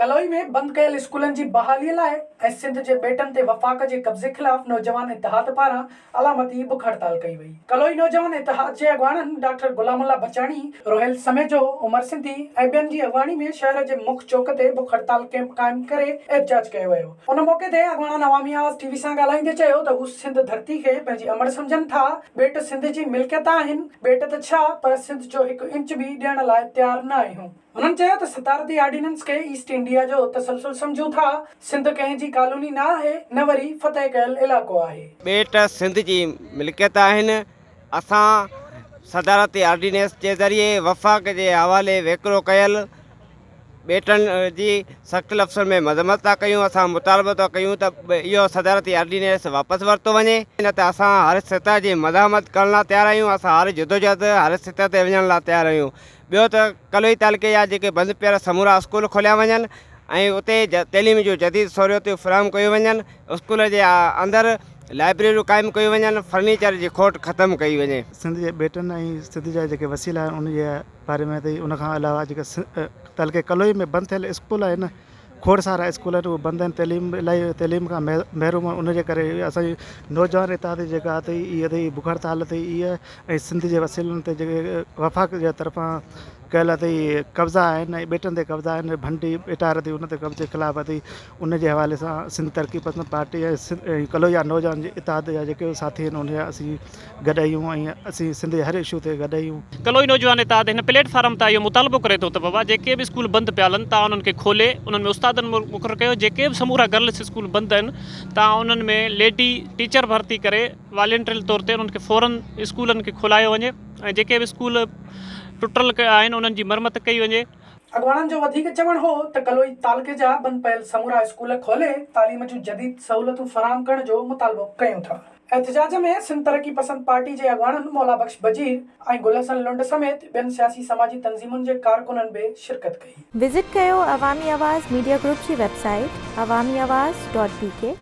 ڪلوئي ۾ بند ڪيل اسڪولن جي بحالي لاء ۽ سنڌ جي ٻيٽن تي وفاق جي قبضي خلاف نوجوان اتحاد پاران علامتي بک هڙتال ڪئي وئي. ڪلوئي نوجوان اتحاد جي اڳواڻن ڊاڪٽر غلام الله بچاڻي، روهيل سميجو، عمر سنڌي ۽ ٻين جي اڳواڻي ۾ شهر جي مک چوڪ تي بک هڙتال ڪئمپ قائم ڪري احتجاج ڪيو ويو. ان موقعي تي اڳواڻن عوامي آواز ٽي وي سان ڳالهائيندي چيو ته هو سنڌ ڌرتي کي پنهنجي امڙ سمجهن ٿا، ٻيٽ سنڌ جي ملڪيت آهن، ٻيٽ ته ڇا پر سنڌ جو هڪ انچ به ڏيڻ لاء تيار نه آهيون. هنن چيو ته صدارتي آرڊيننس کي ايسٽ انڊيا جو تسلسل سمجهون ٿا، سنڌ ڪنهن جي ڪالوني نه آهي نه وري فتح ڪيل علائقو آهي. ٻيٽ سنڌ جي ملڪيت آهن، اسان صدارتي آرڊيننس جي ذريعي وفاق جي حوالي ويڪرو ڪيل ٻيٽن جي سخت لفظن ۾ مذمت ٿا ڪيون، اسان مطالبو ٿا ڪيون ته اهو صدارتي آرڊيننس واپس ورتو وڃي، نه ته اسان هر سطح جي مزاحمت ڪرڻ لاء تيار آهيون، اسان هر جدوجهد هر سطح تي وڃڻ لاء تيار آهيون. ٻيو ته ڪلوئي تعلقي جا جيڪي بند پيل سمورا اسڪول کوليا وڃن ۽ اتي تعليم جون جديد سهوليتون فراهم ڪيون وڃن، اسڪول جي اندر لائبريريون قائم ڪيون وڃن، فرنيچر جي کوٽ ختم ڪئي وڃي. سنڌ جي ٻيٽن ۽ سنڌ جا جيڪي وسيلا آهن ان جي باري ۾ ته ان کان علاوه جيڪي تعلقي ڪلوئي ۾ بند ٿيل اسڪول آهن کوڙ سارا اسڪول آهن اهي بند آهن تعليم الاهي تعليم کان محروم آهن ان جي ڪري اسان جي نوجوان اتحاد جيڪا اٿئي اها اٿئي بک هڙتال اٿئي اها ۽ سنڌ جي وسيلن تي جيڪي وفاق جي طرفان ڪيل اٿئي قبضا آهن ۽ ٻيٽن تي قبضا آهن ڀنڊي ٻيٽار اٿئي ان تي قبضي خلاف اٿئي ان جي حوالي سان سنڌ ترقي پسند پارٽي ۽ ڪلوئي نوجوان جي اتحاد جا جيڪي به ساٿي آهن ان جا اسين گڏ آهيون ۽ اسين سنڌ جي هر اشو تي گڏ آهيون. ڪلوئي نوجوان اتحاد هن پليٽ فارم تان اهو مطالبو ڪري ٿو ته بابا جيڪي به اسڪول بند پيا هلن تان انهن کي کولي انهن ۾ استادن مقرر ڪيو جيڪي به سمورا گرلس اسڪول بند آهن تان انهن ۾ ليڊي ٽيچر ڀرتي ڪري والنٽريل طور تي انهن کي فورن اسڪولن کي کولايو وڃي ۽ جيڪي به اسڪول ٽٽل آهن انهن جي مرمت ڪئي وڃي. اڳواڻن جو وڌيڪ چوڻ هو ته ڪلوئي تعلقي جا بند پيل سمورا اسڪول کولي تعليم جون جديد سهولتون فراهم ڪرڻ جو مطالبو ڪيون ٿا. احتجاج ۾ سنڌ ترقي پسند پارٽي جي اڳواڻن مولا بخش بجير ۽ گل حسن لنڊ سميت ٻين سياسي سماجي تنظيمن جي ڪارڪنن به شرڪت ڪئي. وزٽ ڪيو عوامي آواز ميڊيا گروپ جي website Awami Awaz dot B K.